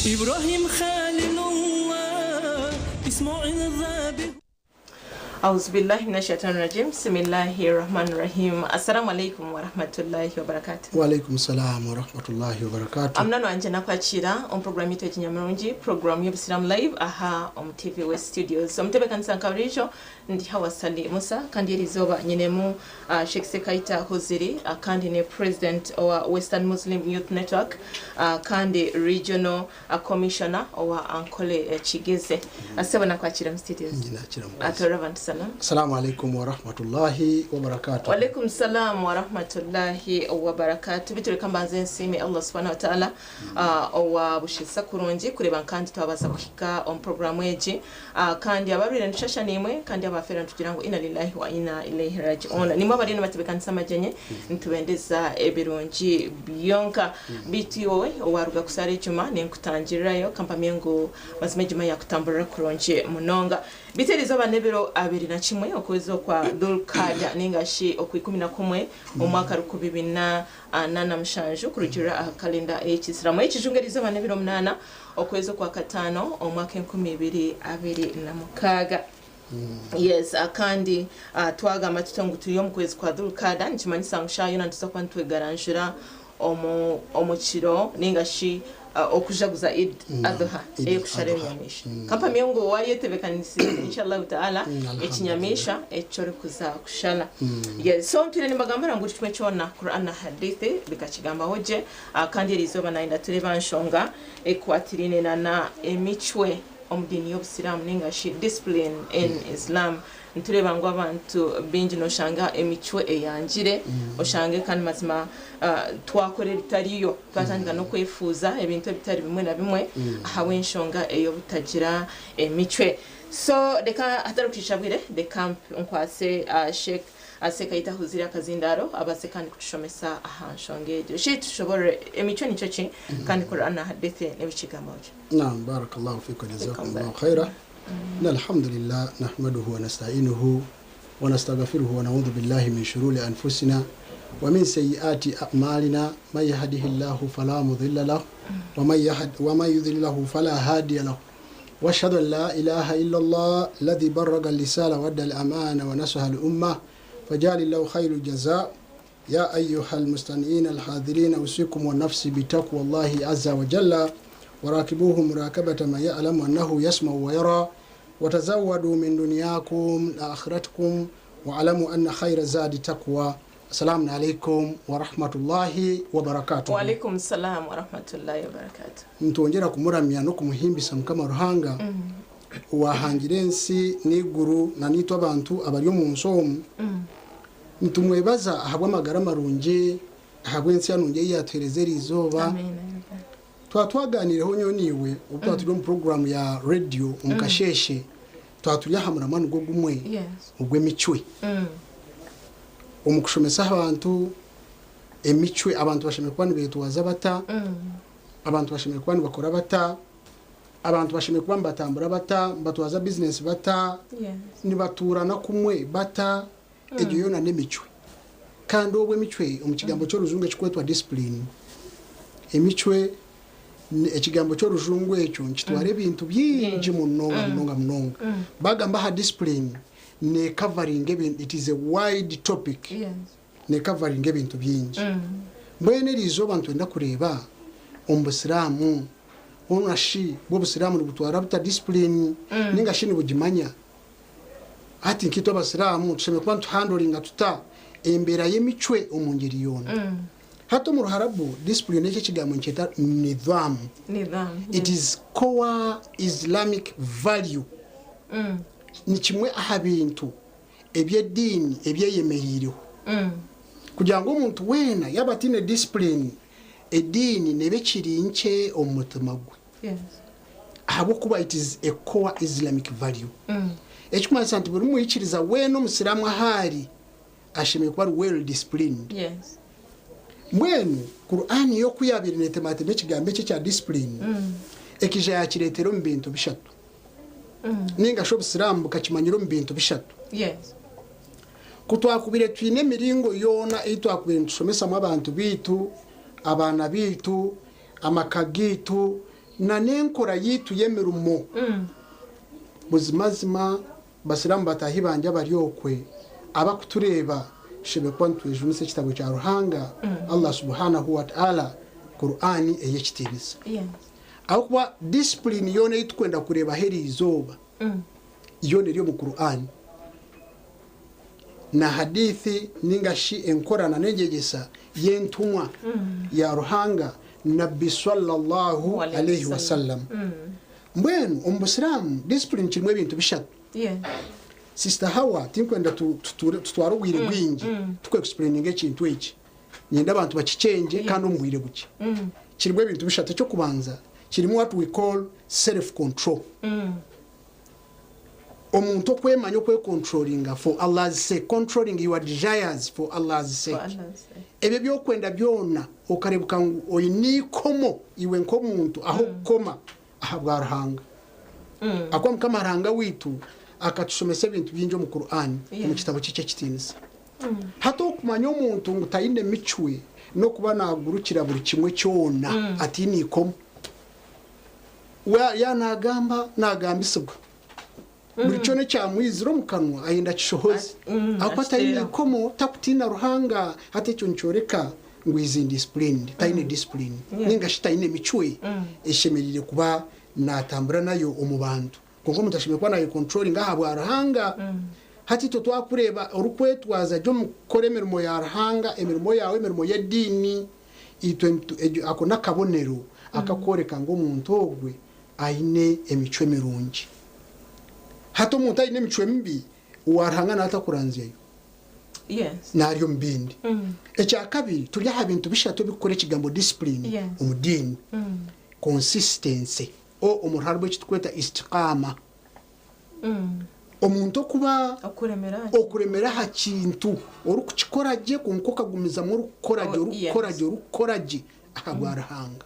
Ibrahim Khalilullah Ismail Dhabih Auzubillahi minashaitani rajim bismillahi rahmani rahim assalamu alaikum warahmatullahi wabarakatuh. Waalaikum salam warahmatullahi wabarakatuh. Amunanu wangye nakwakira omu program yitu ekinyamurungi program y'obusiramu live aha omu TV West Studios. Omutebekanisa nka burijo ndi Hawa Sali Musa kandi erizooba nyinemu Sheikh Sekaita Huziri kandi ni president owa Western Muslim Youth Network kandi regional Commissioner owa Ankole Kigeze. Sebo nakwakira mu studios. Nakira mukazi. Atorera abantu salam. Assalamu alaikum warahmatullahi wabarakatuh. Walaikum salam warahmatullahi wabarakatuh. Bitureka mbanze nsiime Allah subhanahu wa ta'ala owa bushisa kurungi kureba kandi twabaza kuhika omu programu egi kandi abarwire nitushasha nimwe kandi abafera nitugira ngu inna lillahi wa inna ilaihi raji'un. Nimwe abariyo nibatebekanisa amagyenyi nitubendeza ebirungi byonka. Bitu iwe owaruga kusara ejuma ninkutangirirayo kampamye ngu mazima ejuma yakutamburira kurungi munonga. Bitu eriizooba n'ebiro 21 okwezi okwa Dhulqaada ningashi okwa 11 omwaka 2047 kurugirira aha kalenda ey'ekisiramu. Ekijungu eriizooba n'ebiro 8 okwezi okwa 5 omwaka 2026. Yes, kandi twagamba tuta ngu turi omu kwezi kwa Dhulqaada nikimanyisa ngu shaaha yoona nituza kuba nitwegaranjura omu kiro ningashi okujaguza Eid Adha ey'okushara ebinyamaishwa. Kampamye ngu wayetebekanisize inshallah ta'ala ekinyamaishwa ekyorikuza kushara. Yes, so ntwire nimbagambira ngu kimwe kyona Quran na Hadithi bikakigambaho gye, kandi eriizooba nayenda tureba nshonga ekwatirine na emicwe omu diini y'obusiraamu ningashi discipline in Islam. Nitureeba ngu abantu baingi noshanga emicwe eyangire, oshange kandi mazima twakora ebitariyo twatandika n'okwefuuza ebintu ebitari bimwe na bimwe ahabw'enshonga ey'obutagira emicwe. So reka hatari kushiisha bwire reka nkwase Sheikh Sekaita Huziri akazindaro abaase kandi kutushomesa aha nshonga egyo. Sheikh, tushoborere emicwe nikyo ki kandi Quran na Hadithi nibikigambaho ki? Naam, barakallahu fikum, jazakumullahu khaira. إن الحمد لله نحمده ونستعينه ونستغفره ونعوذ بالله من شرور أنفسنا ومن سيئات أعمالنا، من يهده الله فلا مضل له ومن يضلل له فلا هادي له، وأشهد أن لا إله إلا الله الذي برق اللسان وأدى الأمانة ونصح الأمة فجعل الله خير الجزاء. يا أيها المستمعين الحاضرين أوصيكم ونفسي بتقوى الله عز وجل، وراكبوه مراكبة ما يعلم أنه يسمع ويرى، وتزودوا من دنياكم لآخرتكم، واعلموا أن خير الزاد تقوى. السلام عليكم ورحمة الله وبركاته. وعليكم السلام ورحمة الله وبركاته. Ntongera kumuramya no kumuhimbisa Mukama Ruhanga wahangira ensi n'iguru na nitwe abantu abari omu nsi omu. Nitumwebaza ahabw'amagara marungi, ahabw'ensi yanungi ei yatuhereza eriizooba. Amen. Twatwaganireho nyoniwe obu twaturi omu programu ya radio omu kasheshe, twaturi aha muramwa nigwo gumwe ogw'emicwe. Omu kushomesa abantu emicwe, abantu bashemereire kuba nibetwaza bata, abantu bashemereire kuba nibakora bata, abantu bashemereire kuba nibatambura bata, nibatwaza business bata, nibaturana kumwe bata, egyo yoona n'emicwe. Kandi obwo emicwe omu kigambo ky'orujungu ekikwetwa discipline, emicwe ekigambo ky'orujungu ekyo nikitwara ebintu bingi munonga munonga munonga. Bagamba aha discipline ne covering ebintu, it is a wide topic. Ne covering ebintu bingi. Mbwenu eriizooba nitwenda kureeba omu busiraamu, onashi bw'obusiraamu nibutwara buta discipline, ninga shi nibugimanya. Ati nkitwe abasiraamu tushemereire kuba nituhandoringa tuta embeera y'emicwe omu ngeri yoona. Hati omu Ruharabu discipline ekyo ekigambo nikyeta nidhamu. Nidhamu. It is core Islamic value. Ni kimwe aha bintu eby'ediini ebyeyemeriireho. Kugira ngu omuntu weena yaaba ataine discipline, ediini neeba ekiri nkye omu mutima gwe. Ahabw'okuba it is a core Islamic value. Ekikumanyisa nti buri mwikiriza weena omusiraamu ahaari ashemereire kuba ari well disciplined. Mbwenu Qur'an yo ku yabaire netematema ekigambo ekyo ekya discipline, ekija yakireetera omu bintu bishatu. Ninga shi obusiraamu bukakimanyira omu bintu bishatu. Ku twakubire twine emiringo yoona ei twakubire nitushomesamu abantu baitu, abaana baitu, amaka gaitu, Na n'enkora yaitu y'emirimo. Buzimazima Basiraamu bataahi bangye abari okwe abakutureeba tushemereire kuba nitwejunisa ekitabo kya Ruhanga Allah Subhanahu wa Ta'ala Kur'ani ey'ekitiinisa. Ahabw'okuba discipline yoona ei tukwenda kureebaho eriizooba yoona eri omu Kur'ani na Hadithi ninga shi enkora na n'engyegyesa y'entumwa ya Ruhanga Nabbi Swallallahu Alaihi Wasallam. Mbwenu omu Busiraamu discipline kirimu ebintu bishatu. Sister Hawa tinkwenda tutware obwire bwingi tuku explaininga ekintu eki. Niinyenda abantu bakikyengye kandi omu bwire bukye. Kirimu ebintu bishatu. Eky'okubanza kirimu what we call self control. Omuntu okwemanya okwecontrollinga for Allah's sake, controlling your desires for Allah's sake. Ebyo eby'okwenda byona okarebuka ngu oine eikomo iwe nk'omuntu ah'okukoma ahabwa Ruhanga. Ahakuba Mukama Ruhanga waitu akatushomesa ebintu bingi omu Kur'ani, omu kitabo kye ky'ekitiinisa. Hati okumanya omuntu ngu taine micwe n'okuba naagurukira buri kimwe kyona ataine ikomo. We yaaba naagamba, naagambisibwa. Buri kyona ekyamwizira omu kanwa ayenda akishohoze. Ahakuba taine ikomo, takutiina Ruhanga. Hati ekyo nikyoreka ngu he is indisciplined, taine discipline ninga shi taine micwe eshemereire kuba naatambura nayo omu bantu. Kwonka omuntu ashemereire kuba naayekonturoringa ahabwa Ruhanga. Hati itwe twakureeba orikwetwaza gye omu kukora emirimo ya Ruhanga, emirimo yaawe, emirimo y'ediini, itwe ako n'akabonero akakworeka ngu omuntu ogwe aine emicwe mirungi. Hati omuntu aine emicwe mibi, owa Ruhanga naaba atakuranzyayo. Naari omu bindi. Ekyakabiri, turi aha bintu bishatu ebirikukora ekigambo discipline omu diini. Consistency. O omu ruhare rw'ekiturikweta istiqaama. Omuntu okuba okuremera aha kintu orikukikora gye kwonka okagumizamu orikukora gye orikukora gye orikukora gye ahabwa Ruhanga.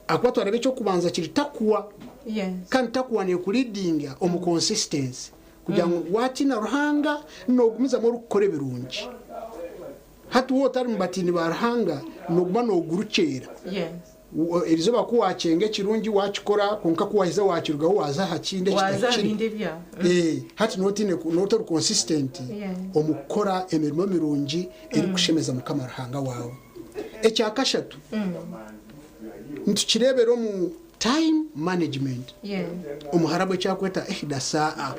Ahakuba twareeba eky'okubanza kiri takuwa kandi takuwa neekuliidinga omu consistency kugira ngu waatiina Ruhanga noogumizamu orikukora ebirungi. Hati waaba otari mu batiini ba Ruhanga nooguma noogurukyera. Erizooba ku waakyenga ekirungi waakikora kwonka ku waaheza waakirugaho waaza aha kindi ekitahikire. Hati nooba otaine nooba otari consistent omu kukora emirimo mirungi erikushemeza Mukama Ruhanga waawe. Ekya kashatu, nitukireebera omu time management. Omuharabu eki arikweta ihda saa'a,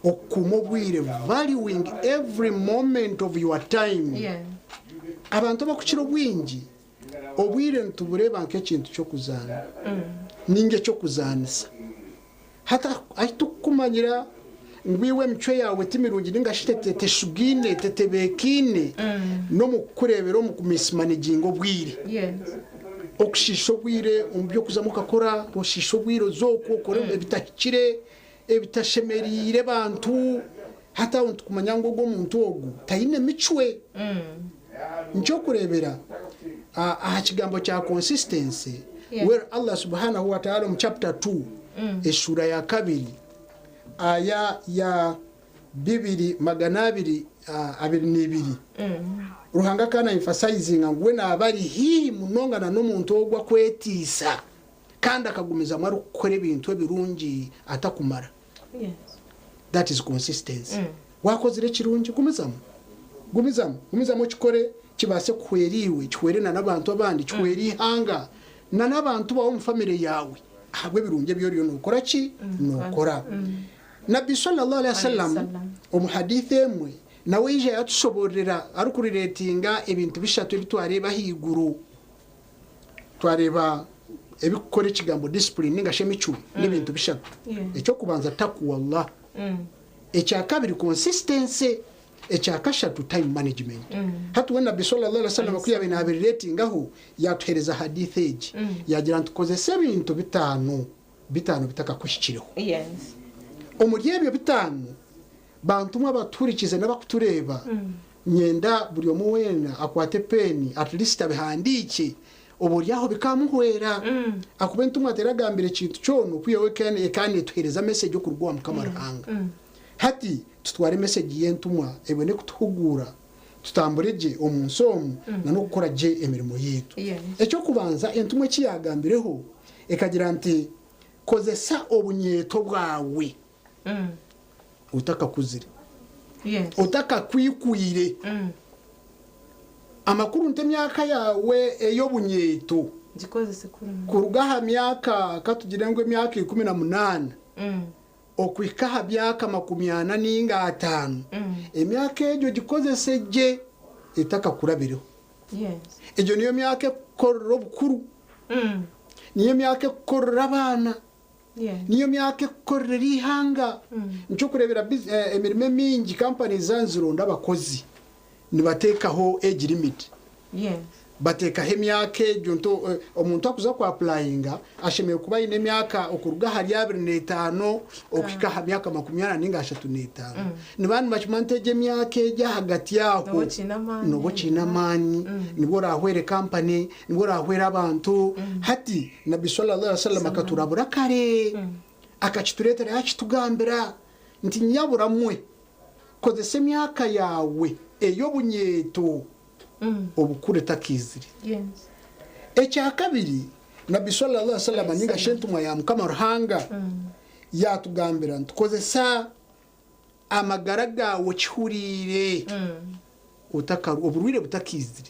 okukuuma obwire, valuing every moment of your time. Abantu abakukira obwingi Obwire nitubureeba nk'ekintu ky'okuzaana ninga eky'okuzaanisa. Hati ahu turikukumanyira ngu iwe emicwe yaawe ti mirungi ninga shi teshugaine, tetebeekaine, n'omu kukureebera omu kumismanaginga obwire. Okushiisha obwire omu by'okuzamu okakora, oshiisha obwire oze okwo okore ebitahikire, ebitashemereire bantu. Hati aho nitukumanya ngu ogwo omuntu ogu taine micwe. Nkyokureebera aha kigambo kya consistency where Allah subhanahu wa ta'ala omu chapter 2 eshuura ya kabiri aya ya 222 Ruhanga akaba na emphasizinga ngu we naaba ari haihi munonga na n'omuntu ogwo akwetiisa kandi akagumizamu arikukora ebintu ebirungi atakumara. That is consistency. Wakozire ekirungi gumizamu, gumizamu, gumizamu okikore kibaase kuhwera iwe, kihwere na n'abantu abandi, kihwere eihanga na n'abantu baawe omu famire yaawe ahabw'ebirungi ebi oriyo nookora ki? Nookora. Nabbi Swallallahu Alaihi Wasallam omu hadiith emwe nawe yaija yatushoboororera arikurireetinga ebintu bishatu ebi twareeba ahaiguru. Twareeba ebikukora ekigambo discipline ninga shi emicwe n'ebintu bishatu. Eky'okubanza taqwa Allah, ekyakabiri consistency, ekyakashatu time management. Hati we Nabbi swalla Allahu alaihi wasallam ku yaabaire nabiriretingaho yaatuheereza hadith egi yaagira nti kozesa ebintu bitaano, bitaano bitakakuhikireho. Omuri ebyo bitaano Bantumwe abatuhurikize n'abakutureeba, nyenda buri omwe weena akwate peeni at least abihandiikye oboryaho bikamuhwera. Ahakuba entumwa teragambire kintu kyona okwihaho ekaba netuheereza message okuruga owa Mukama Ruhanga. Hati tutware message y'entumwa ebone kutuhuguura tutambure gye omu nsi omu na n'okukora gye emirimo yaitu. Eky'okubanza entumwa eki yaagambireho. Ekagira nti, Kozesa obunyeeto bwawe otakakuzire, otakakwikwiire. Amakuru nti emyaka yaawe ey'obunyeeto kuruga aha myaka katugire ngu emyaka 18 okuhika aha myaka 40 ninga 50, emyaka egyo gikozese gye etakakurabireho. Egyo niyo myaka ekukorera obukuru, niyo myaka ekukorera abaana, niyo myaka ekukorera eihanga. Nikyo orikureebera emirimo emingi kampani zaaba nizironda abakozi nibateekaho age limit. Bateekaho emyaka egyo nti omuntu akuza ku apurayinga ashemereire kuba aine emyaka okuruga ahari 25 okuhika aha myaka 40 ninga 35. Nibaba nibakimanya nti egyo emyaka egyo ahagati aho nooba okiine amaani, nibwo oraahwere kampani, nibwo oraahwere abantu. Hati Nabbi swalla Alaihi wasallam akaturabura kare, akakitureetera yaakitugambira nti nyabura mwe kozesa emyaka yaawe ey'obunyeeto obukuru etakaizire. Ekyakabiri, Nabbi swalla Alaihi wasallam ninga shi Entumwa ya Mukama Ruhanga yaatugambira nti kozesa amagara gaawe okihuriire oburwaire butakaizire.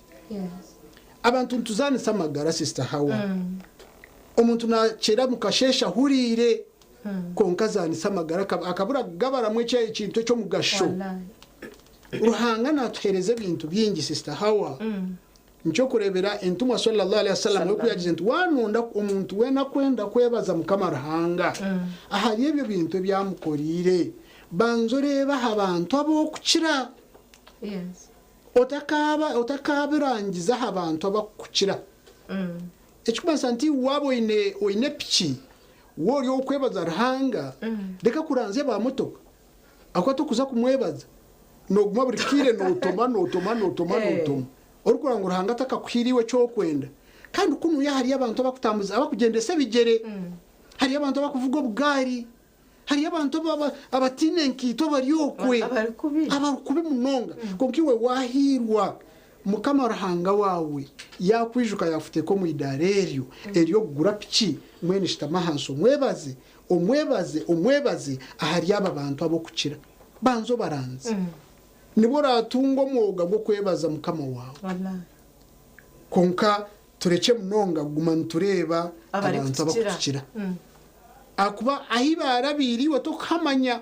Abantu nituzaanisa amagara Sister Hawa. Omuntu naakyera mukasheeshe ahuriire kwonka azaanisa amagara akabura kugabaramu ekintu eky'omugasho. Ruhanga naatuheereza ebintu bingi Sister Hawa. Nikyokureebera Entumwa swalla Alaihi wasallam we kuyagize nti wanonda omuntu weena akwenda kwebaza Mukama Ruhanga ahari ebyo bintu ebi amukoreire, banza oreebe aha bantu abokukira. Otakabirangiza aha bantu abakukukira. Ekikumanyisa nti waaba oine oine piki, waaba ori owokwebaza Ruhanga, reka kuranzya aba motoka. Ahakuba torikuza kumwebaza, nooguma buri kaire nootoma, nootoma, nootoma, nootoma, orikureba ngu Ruhanga takakuhaire iwe eki orikwenda. Kandi kunuya hariyo abantu abakutambuza, abakugyendesa ebigyere, hariyo abantu abakuvuga obugaari, hariyo abantu abataine nkaito abari okwe, abarikubi munonga. Kwonka iwe waahiirwa Mukama Ruhanga waawe yaakwijuka yaakuteeka omu idaara eryo ery'okugura piki, mbwenu shutama ahansi omwebaze, Omwebaze, omwebaze ahari aba bantu ab'okukira. Banza obaranze. Nibwo oratunga omwoga gw'okwebaza Mukama waawe. Kwonka turekye munonga kuguma nitureeba abantu abarikutukira. Ahakuba ahu baarabiire iwe tokuhamanya.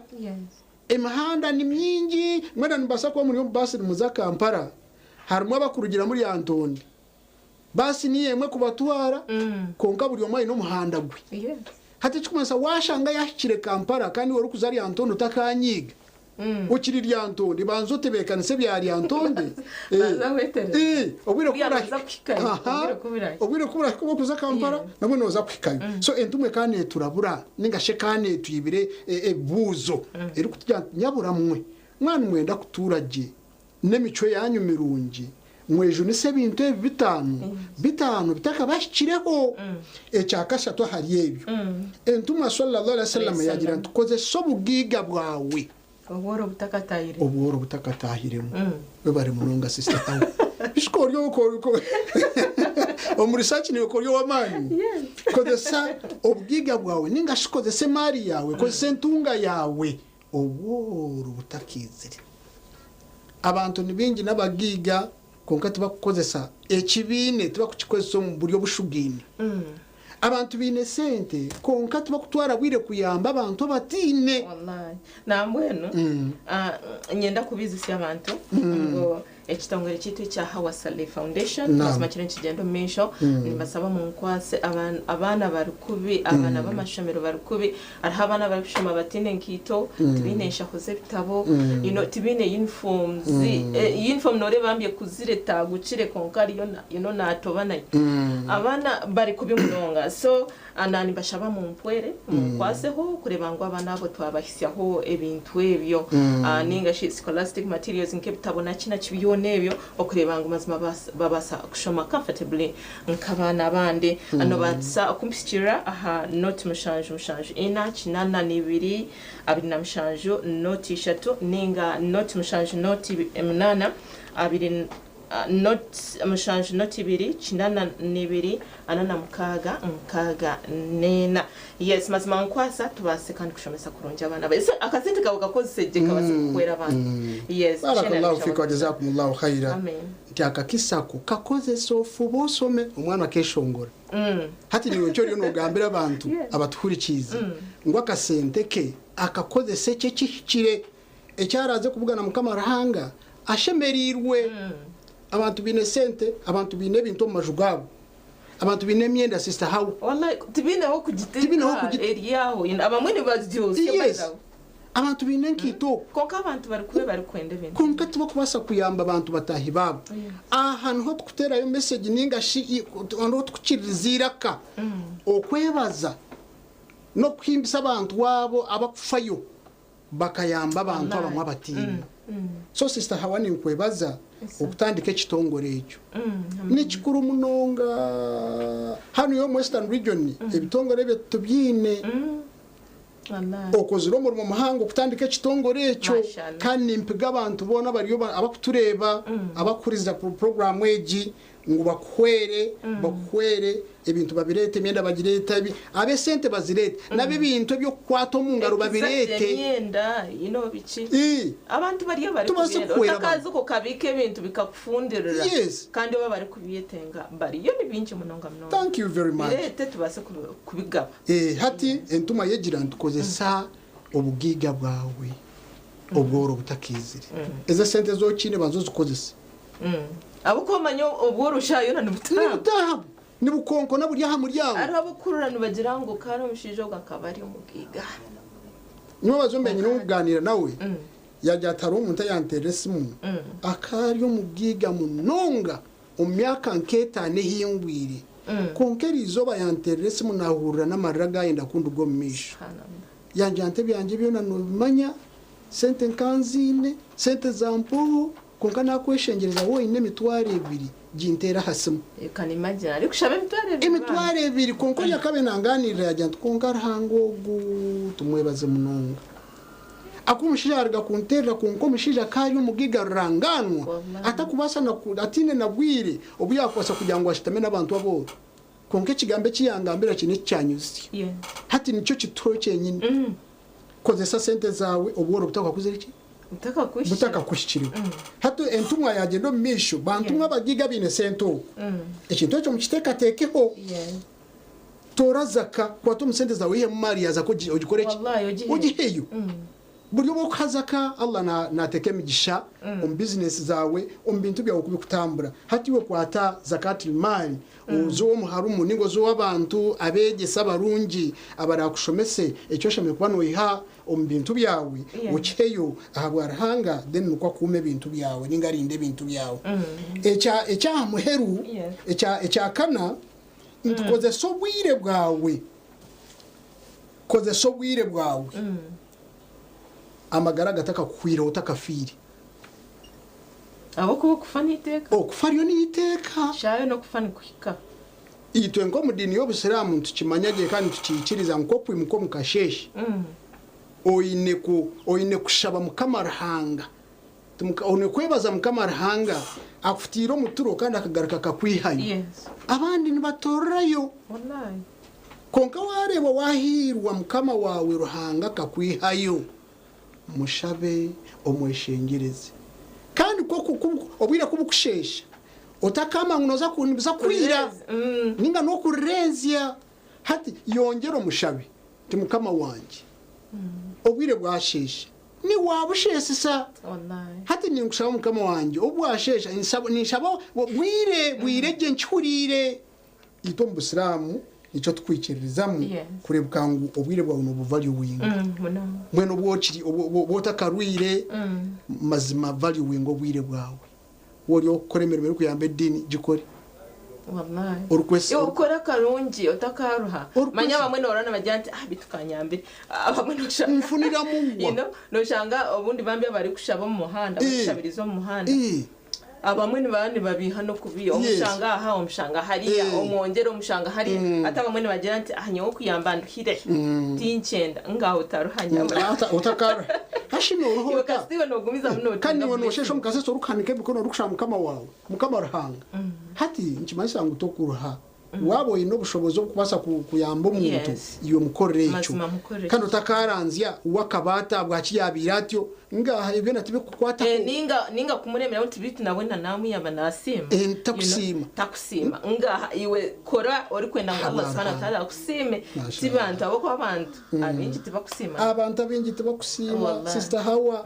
Emihanda ni mingi. Mwena nimubaasa kuba muri omu baasi nimuza Kampala, harimu abakurugiramu Lyantonde. Baasi niyo emwe kubatwara kwonka buri omwe aine omuhanda gwe. Hati ekirikumanyisa waashanga yaahikire Kampala kandi iwe orikuza Lyantonde otakanyiiga, okiri Lyantonde banza otebeekanise ebya Lyantonde. Obwire ku burahika obw'okuza Kampala nabwo nooza kuhikayo. So entumwa ekaba neeturabura nainga shi ekaba neetwibira ebibuuzo erikutugira nti nyabura mwe mwaba nimwenda kutuura gye, n'emicwe yaanyu mirungi, mwejunise ebintu ebi bitaano bitaano bitakabahikireho. Ekya kashatu ahari ebyo, Entumwa swalla Alaihi wasallam yaagira nti, Kozesa obugaiga bwawe Obworo butakataahiremu. Obworo butakataahiremu. Webare munonga sister Hawa. Bishi ka ori omu research niiwe ka ori ow'amaani. Kozesa obugaiga bwawe ninga shi kozesa emaari yaawe, kozesa entunga yaawe Obworo butakaizire. Abantu ni baingi n'abagaiga kwonka tibakukozesa eki baine, tibakukikozesa omu buryo obushugaine. Abantu baine sente kwonka tibakutwara bwire kuyamba abantu abataine. Wallaahi. Nambwenu niinyenda kubiizisya abantu ngu Ekitongore kyaitu ekya Hawa Saleh Foundation mazima kiriyo nikigyenda omu maisho. Nimbasaba munkwase abaana bari kubi, abaana b'amashomero bari kubi. Hariho abaana abarikushoma bataine nkaito, tibaine nshaho z'ebitabo, you know, tibaine uniforms. Uniform nooreeba bambi ekuzire etaagukire kwonka ariyo you know, naatoba nayo. Abaana bari kubi munonga. So Nimbashaba mumpwere, munkwaseho kureeba ngu abaana abo twabahisyaho ebintu ebyo ninga shi scholastic materials nk'ebitabo naki naki byona ebyo okureeba ngu mazima babaasa kushoma comfortably nk'abaana abandi. Nobaasa kumpikirira aha noti mushanju mushanju ina kinana n'ibiri abiri na mushanju noti ishatu ninga noti mushanju noti munaana abiri. Not mushanju not ibiri kinana n'ibiri ana na mukaaga nkaaga n'ena. Yes mazima nkwasa tubaase kandi kushomesa kurungi abaana baitu. Akasente kawe kakozese gye kabaase kuhwera abantu. Yes. Barakallahu fika wa jazakumullahu khaira. Amen. Nti akakisa ako kakozese ofube osome omwana akeshongora. Hati niiwe nikyo oriyo nogambira abantu abatuhurikiize ngu akasente ke akakozese ekyo ekihikire eki araaze kubugana Mukama Ruhanga ashemereirwe. Abantu baine sente, abantu baine ebintu omu maju gaabo, abantu baine emyenda Sister Hawa. Wallahi tibaine h'okugiteeka Tibaine h'okugite- eri aho abamwe nibagyosya Yes. by the way. Abantu baine enkaito okwo. Kwonka abantu barikube barikwenda ebintu. Kwonka tibakubaasa kuyamba bantu bataahi baabo. Aha niho tukuteerayo message ninga shi niho tukukiririza eiraka okwebaza n'okuhimbisa abantu abo abakufayo bakayamba abantu abamwe abataine. So Sister Hawa ninkwebaza okutandika ekitongore ekyo. Nikikuru munonga. Hanu iwe omu Western Region ebitongore ebyo titubiine. Okozire omurimo muhango kutandika ekitongore ekyo kandi nimpiga abantu boona abariyo abakutureeba, abakuhuriza puroguraamu egi ngu bakuhwere, bakuhwere ebintu babireete, emyenda bagireete, ab'esente bazireete, n'ab'ebintu eby'okukwata omu ngaro babireete. Emyenda, you know, biki. Abantu bariyo Tubaase barikubyenda. kuhwera Otakaza abantu. okwo okabiika ebintu bikakufundirira. Yes. Kandi oba barikubyetenga bariyo ni bingi munonga munonga. Thank you very much. Bireete tubaase kubigaba. Hati entumwa yegira nti kozesa obugaiga bwawe obworo butakaizire. Ezo esente ezi okiine banza ozikozese. Ahabw'okuba omanya obworo shaaha yoona nibutaaha. Nibutaaha, nibukonkona buri aha muryango. Hariho abarikuhurira nibagira ngu kare omushaija ogu akaba ari omugaiga. Nyowe mbaire nyine ow'okugaaniira nawe, yaagira ati hariho omuntu ayanteerera esimu, akaba ari omugaiga munonga omu myaka nk'etaano ehingwire, kwonka eriizooba yanteerera esimu naahurira n'amarira gaayenda kunduga omu maisho. Yangira nti ebyangye byona noobimanya, sente nkanziine, sente zampoho, kwonka naakweshengyereza waaba oine emitwaro ebiri ginteere aha simu. You can imagine arikushaba emitwaro ebiri. Emitwaro ebiri kwonka ori akabe nangaaniirira yaagira nti kwonka Ruhanga ogu tumwebaze munonga. Ahakuba omushaija yaaruga kunteerera kwonka omushaija akaba ari omugaiga rurangaanwa atakubaasa na ataine na bwire obu yaakubaasa kugira ngu ashutame n'abantu abooro. Kwonka ekigambo eki yangambira kiine eki kyanyutsya. Hati nikyo kituho kyenyini. Kozesa sente zaawe obworo butakakozire ki? Butakakuhikireho. Hati entumwa yaagyenda omu maisho, bantumwe abagaiga abaine sente okwo. Ekintu ekyo mukiteekateekeho. Toora zaka, kwata omu sente zaawe oihemu maali ya zaka ogikore ki? Ogiheyo. Buri obu orikuha zaka, Allah naateeka emigisha omu bizinesi zaawe, omu bintu byawe oku birikutambura. Hati iwe kwata Zakat al-Maal, oze ow'omuharumu nainga oze ow'abantu abeegyesa abarungi abaraakushomese eki oshemereire kuba noiha omu bintu byawe, okiheyo ahabwa Ruhanga then nikwo akuume ebintu byawe nainga arinde ebintu byawe. Ekya eky'aha muheru, ekya ekya kana, nti kozesa obwire bwawe, kozesa obwire bwawe amagara gatakakuhwireho otakafiire. Ahabw'okuba okufa n'eiteeka. Okufa ryo n'eiteeka. Shaaha yoona okufa nikuhika. Itwe nk'omu diini y'Obusiraamu nitukimanya gye kandi nitukiikiriza ngu k'okwimuka omu kasheeshe, oine ku oine kushaba Mukama Ruhanga. Oine kwebaza Mukama Ruhanga akufutiire omu turo kandi akagaruka akakwihayo. Abandi nibatorerayo. Kwonka waareeba waahiirwa Mukama waawe Ruhanga akakwihayo, mushabe omweshengyereze. Kandi ku obwire ku bukusheesha, otakamba ngu nooza nibuza kwira nainga n'okururenzya. Hati yongyera omushabe oti, Mukama wangye, obwire bwasheesha. Ni waabusheesesa. Hati ninkushaba Mukama wangye, obu bwasheesha, ninshaba bwire, bwire gye nkihuriire. Itwe omu Busiraamu nikyo tukwikiririzamu kureebeka ngu obwire bwawe noobuvaluwinga. Mbwenu obu okiri, obu otakarwaire, mazima valuwinga obwire bwawe. Waaba ori ow'okukora emirimo erikuyamba ediini, gikore. Orikwesi. Iwe okore akarungi otakaruha. Manya abamwe noorora nibagira nti ah beitu kanyambire. Abamwe noshanga Nfuniramu you know, noshanga obundi bambi abarikushaba omu muhanda, abarikushabiriza omu muhanda. Abamwe nibaba nibabiiha n'okubiiha, omushanga aha, omushanga hariya, omwongyere omushanga hariya. Hati abamwe nibagira nti ah nyowe okuyamba nduhire, tinkyenda. Ngaaha otaruha nyabura. Otakaruha. Kashi nooruha Iwe ota? kasita iwe noogumizamu Kandi nootunga niiwe noosheesha blessing. omu kasese orikuhanika emikono orikushaba Mukama waawe, Mukama Ruhanga. Hati nikimanyisa ngu tokuruha. Waaba oine obushobozi obukubaasa kuyamba omuntu, Yes. iwe mukorere ekyo. Mazima mukorere Kandi ekyo. otakaranzya we akaba ata, bwaki yaabaire atyo, ngaha ebyo byona tibikukukwataho. Eh, ninga ninga kumuremera nti bitu nawe na namuyamba nasiima. Eh, You know, takusiima. takusiima. Ngaha iwe kora orikwenda ngu Allah subhanahu wa ta'ala akusiime. Masha Ti bantu ahabw'okuba abantu abaingi tibakusiima. Abantu abaingi tibakusiima Wallahi. Sister Hawa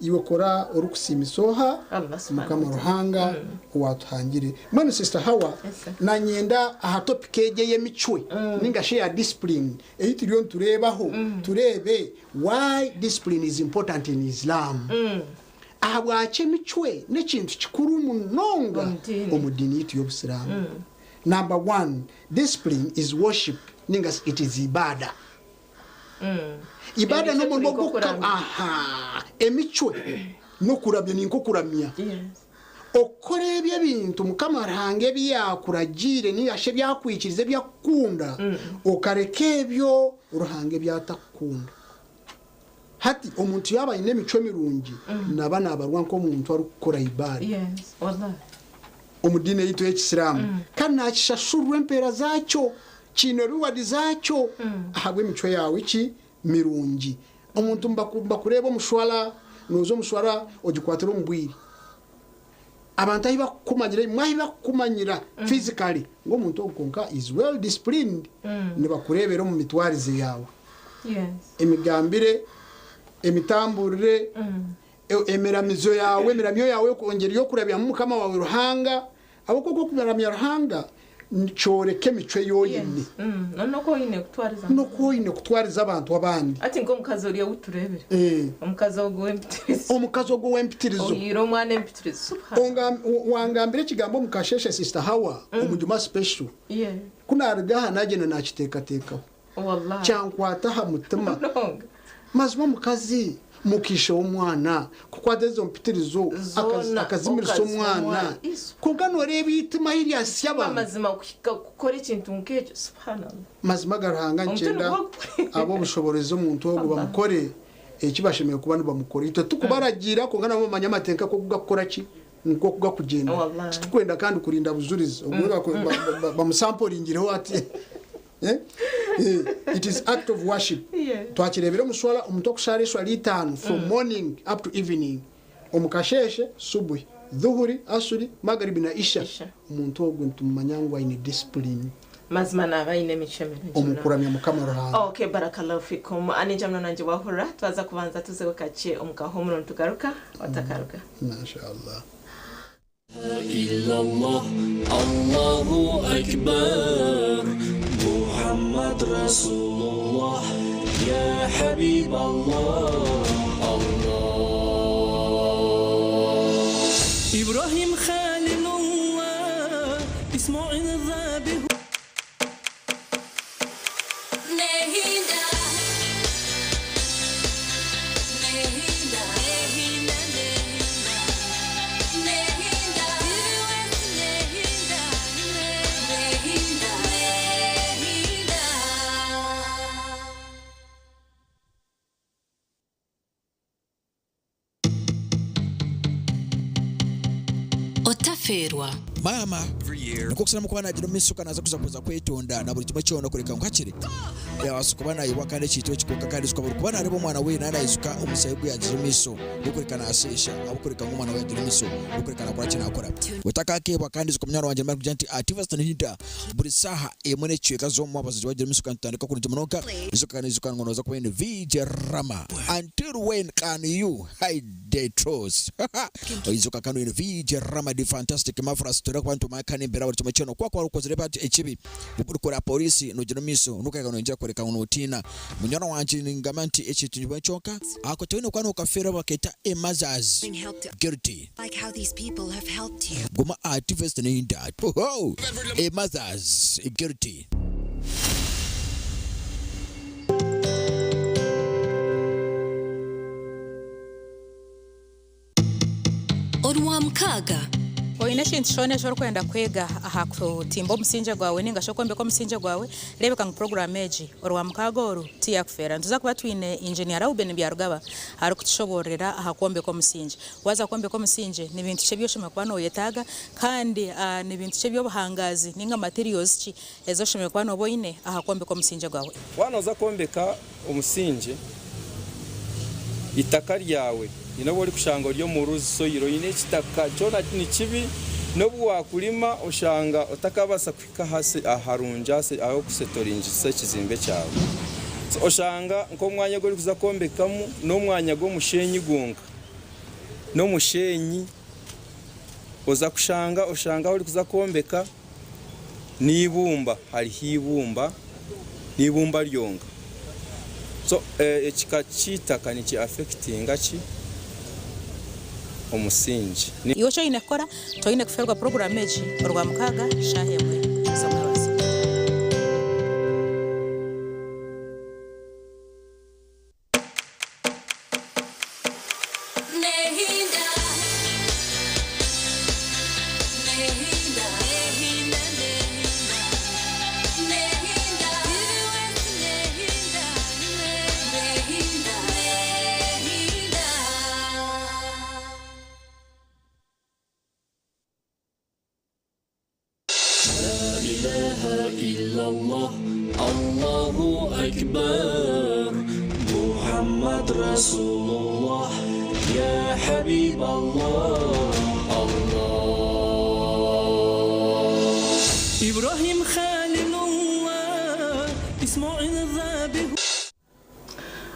iwe kora orikusiimisa oha Allah subhanahu Mukama wa ta'ala. Ruhanga owatuhangire. Mbwenu Sister Hawa Yes, sir. nanyenda aha topic egi ey'emicwe ninga shi eya discipline ei turiyo nitureebaho tureebe why discipline is important in Islam. Ahabwaki emicwe n'ekintu kikuru munonga Omu diini. omu diini yaitu y'obusiraamu. Number one, discipline is worship ninga it is ibada. Ibada Emicwe n'omurimo turi gw'okuramya. nk'okuramya. Aha, emicwe n'okuramya ni nk'okuramya. Yes. Okukora ebyo ebintu Mukama Ruhanga ebi yaakuragiire ninga shi ebi akwikiriza ebi akukunda, okareka ebyo Ruhanga ebi atakukunda. Hati omuntu yaaba aine emicwe mirungi, naaba naabarwa nk'omuntu arikukora ibada. Yes, wallahi. Omu diini yaitu ey'ekisiraamu. Kandi naakishashurwa empeera zaakyo, kiine reward zaakyo ahabw'emicwe yaawe ki mirungi. Omuntu nibakureeba omu shwara, nooza omu shwara ogikwatira omu bwire. Abantu ahi bakukumanyira, imwe ahi bakukumanyira physically ngu omuntu ogu kwonka is well disciplined, nibakureebera omu mitwarize yaawe. Yes. Emigambire, emitamburire, emiramizo yaawe, emiramyo yaawe engyeri y'okurabyamu Mukama waawe Ruhanga, ahabw'okuba okwo okuramya Ruhanga nikyoreka emicwe ei oine. Yes. Mm. N'oku oine kutwariza. N'oku oine kutwariza abantu abandi. Hati nk'omukazi oriya ou tureebire. Eh. Omukazi ogwo w'empitirizo. Omukazi ogwo w'empitirizo. Ohiire omwana empitirizo. Subhanallah. Wangambira ekigambo omu kasheeshe Sister Hawa, omu Juma Special. Yeah. Ku naaruga aha naagyenda naakiteekateekaho. Wallahi. Kyankwata aha mutima. Munonga. Mazima omukazi mukiisha w'omwana kukwata ezo mpitirizo Zoona akazimirisa okaziha omwana. omwana. Isu. Kwonka nooreeba eitima ahu ryasya abantu. Amazima kuhika kukora ekintu nk'ekyo subhanallah. Mazima ga Ruhanga Omutwe nikyenda nigwo ab'obushoboorozi omuntu ogwo Allah. bamukore eki bashemereire kuba nibamukora. Itwe tikubaragiira kwonka nabo bamanye amateeka nk'oku gakukora ki nk'oku gakugyenda. Wallahi. Titukwenda kandi kurinda bujurizi obumwe bamusamporingireho ati Eh? Eh, it is act of worship. Yeah. Twakireebire omu swala omuntu okushaara eshwara itaano from morning up to evening omu kasheeshe, subuhi, dhuhuri, asuri, magharibi na isha. Isha. Omuntu ogwo nitumumanya ngu aine discipline Mazima naaba aine emicwe mirungi omu munonga. kuramya Mukama Ruhanga. Ok barakallahu fikum aninja muno nangye wahurira twaza kubanza tuzeho kakye omu kahumuro nitugaruka otakaruga. Mashallah. Illallah Allahu Akbar Muhammad Rasulullah Ya Habib Allah Allah Ibrahim Khalilullah Ismail Zabih Nehinda Nehinda Nehinda Nehinda Nehinda Nehinda Nehinda Otafeerwa. Maama nikwo kusaramu kuba nagira omu maisho naaza kuza kuza kwetonda na buri kimwe kyona kureka ngu hakiri yabaasa kuba nayebwa kandi ekintu eki kwonka kandi ijuka buri kuba nareeba omwana we naaba naijuka omushaija ogu yagiire omu maisho gw'okureka nasheesha ahabw'okureka ngu omwana we yagira omu maisho gw'okureka nakora ki nakora. Otakakeebwa kandi ijuka munywani wangye nimba nti ati Nhinda buri saaha emwe n'ekicweka z'omu mwabazyo wagira omu maisho kandi tutandika kurungi munonga ijuka kandi ijuka ngu nooza kuba oine VJ Rama until when can you hide the truth Oijuka kandi oine VJ Rama the fantastic marvelous turikuba kuba nitumanya kandi embeera buri kimwe kyona ku wakuba okozire ekibi orikora poriisi nogira omu maisho nokureka noyongyera kworeka ngu notiina munywani wangye ningamba nti ekintu nikimwe kyonka ako toine kuba nokafeera bakeeta a mother's guilty Like how these people have helped you. guma aha TV neinda a mother's guilty. Orwamukaaga. Oine ekintu kyona eki orikwenda kwega aha kutimba omusingye gwawe ninga shi okwombeka omusingye gwawe, reebeka ngu puroguraamu egi Orwamukaaga oru tiyakufeera. Nituza kuba twine Ingyiniya Rauben Byarugaba arikutushoboororera aha kwombeka omusingye. Waaza kwombeka omusingye, ni bintu ki ebi oshemereire kuba nooyetaaga kandi ni bintu ki eby'obuhangaazi ninga materials ki ezi oshemereire kuba nooba oine aha kwombeka omusingye gwawe. Waaba nooza kwombeka omusingye, eitaka ryawe haine obu orikushanga ori omu loose soil oine ekitaka kyona ni kibi n'obu waakurima oshanga otakabaasa kuhika aharungi ah'okusetoringisa ekizimbe kyawe. So oshanga nk'omwanya ogu orikuza kwombekamu n'omwanya gw'omusheenyi gwonka, n'omusheenyi oza kushanga oshanga ahu orikuza kwombeka n'eibumba hariho eibumba n'eibumba ryonka so ekika ky'eitaka niki affectinga ki omusingi. Iwe eki oine kukora, toine kufeerwa puroguraamu egi Orwamukaaga shaaha emwe z'omwebazyo. La ilaha illallah Allahu Akbar Muhammad Rasulullah Ya Habib Allah Allah Ibrahim Khalilullah Ismail Zabih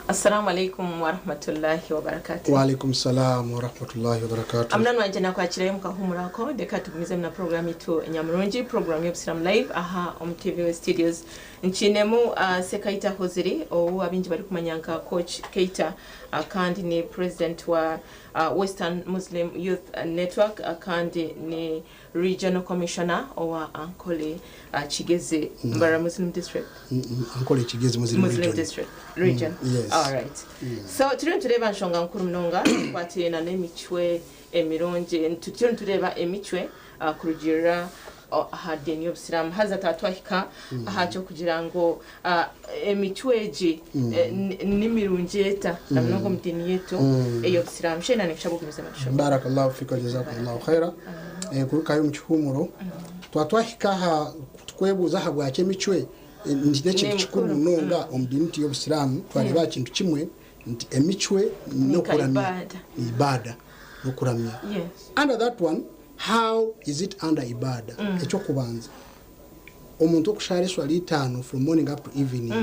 Assalamu alaikum warahmatullahi wabarakatuh. Wa alaikum salam warahmatullahi wabarakatuh. Amuna nwanje nakwakirayo mukahumura ako reka tugumizemu na program yitu nyamurungi program y'obusiramu live aha omu TV studios nkinemu Sekaita Hoziri ou abingi barikumanya nka coach Keita kandi ni president wa Western Muslim Youth Network kandi ni Regional Commissioner owa Ankole Kigezi Mbarara Muslim District. Ankole Kigezi Muslim, Muslim Region. District Region. Yes. All right. So turiyo nitureeba nshonga nkuru munonga ekwatiraine n'emicwe emirungi. Turiyo nitureeba emicwe kurugiirira aha diini y'Obusiraamu. Haza twaba twahika aha ky'okugira ngu emicwe egi ni mirungi eta na munonga omu diini yaitu ey'Obusiraamu. Sheena ninkushaba ogumize maisho. Barakallahu fika jazakumullahu khaira. Kurukayo omu kihuumuro twaba twahika aha tukwebuuza ahabwaki emicwe n'ekintu kikuru munonga omu diini yaitu y'Obusiraamu. Twareeba aha kintu kimwe nti emicwe n'okuramya ibaada n'okuramya. Under that one How is it under ibaada? Ekyokubanza omuntu okushaara eswala itaano from morning up to evening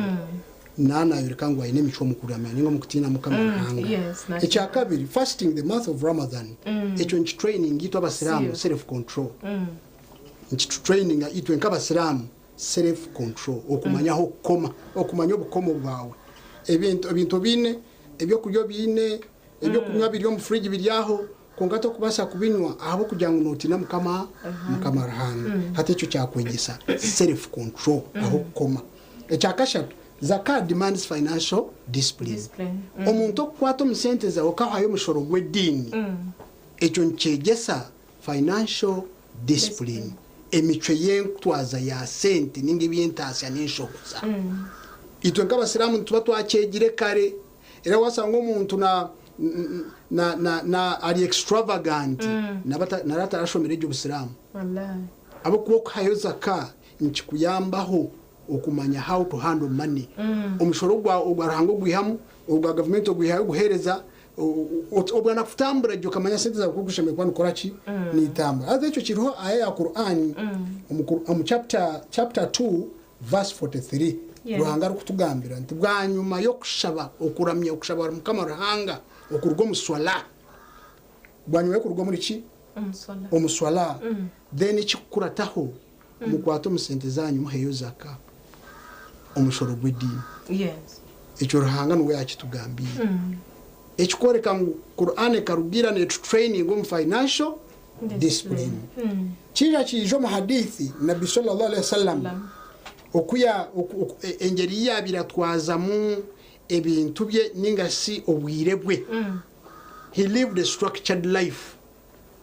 naaba nayoreka ngu aine emicwe omu kuramya ninga omu kutiina Mukama Ruhanga. Ekyakabiri fasting the month of Ramadhan ekyo niki traininga itwe abasiraamu self control. Nikitu traininga itwe nk'abasiraamu self control okumanya ahokukoma okumanya obukomo bwawe. Ebintu ebintu obiine ebyokurya obiine Ebyokunywa biri omu fridge biri aho kwonka tokubaasa kubinywa ahabw'okugira ngu notiina Mukama Mukama Ruhanga. Hati ekyo kyakwegyesa self control ah'okukoma. Ekyakashatu, Zakah demands financial discipline. Omuntu okukwata omu sente zaawe okahayo omushoro gw'ediini, ekyo nikyegyesa financial discipline, emicwe y'entwaza ya sente ninga eby'entaasya n'enshohoza. Itwe nk'abasiraamu nituba twakyegire kare. Era wasanga omuntu na na na na ari extravagant naba nari atarashomire gye obusiraamu. Ahabw'okuba okuhayo zaka nikikuyambaho okumanya how to handle money. Omushoro ogwa ogwa Ruhanga ogwihamu, ogwa gavumenti ogwihayo oguheereza, obwa nakutambura gye okamanya sente zaawe oku oshemereire kuba nokora ki? Nitambura. Haza ekyo kiriho aya ya Qur'an omu omu chapter chapter 2 Verse 43, Ruhanga arikutugambira nti bwanyuma y'okushaba okuramya okushaba Mukama Ruhanga okuruga omu swala, bwanyuma y'okuruga omuri ki? Omu swala, then ekikukurataho mukwate omu sente zanyu muheyo zaka, omushoro gw'ediini. Ekyo Ruhanga niwe yakitugambiire. Ekikworeka ngu Quran ekaruga ira netu traininga omu financial discipline. Kija kiija omu hadith, Nabbi swalla Alaihi wasallam oku ya engyeri yi yaabaire atwazamu ebintu bye ninga shi obwire bwe. He lived a structured life.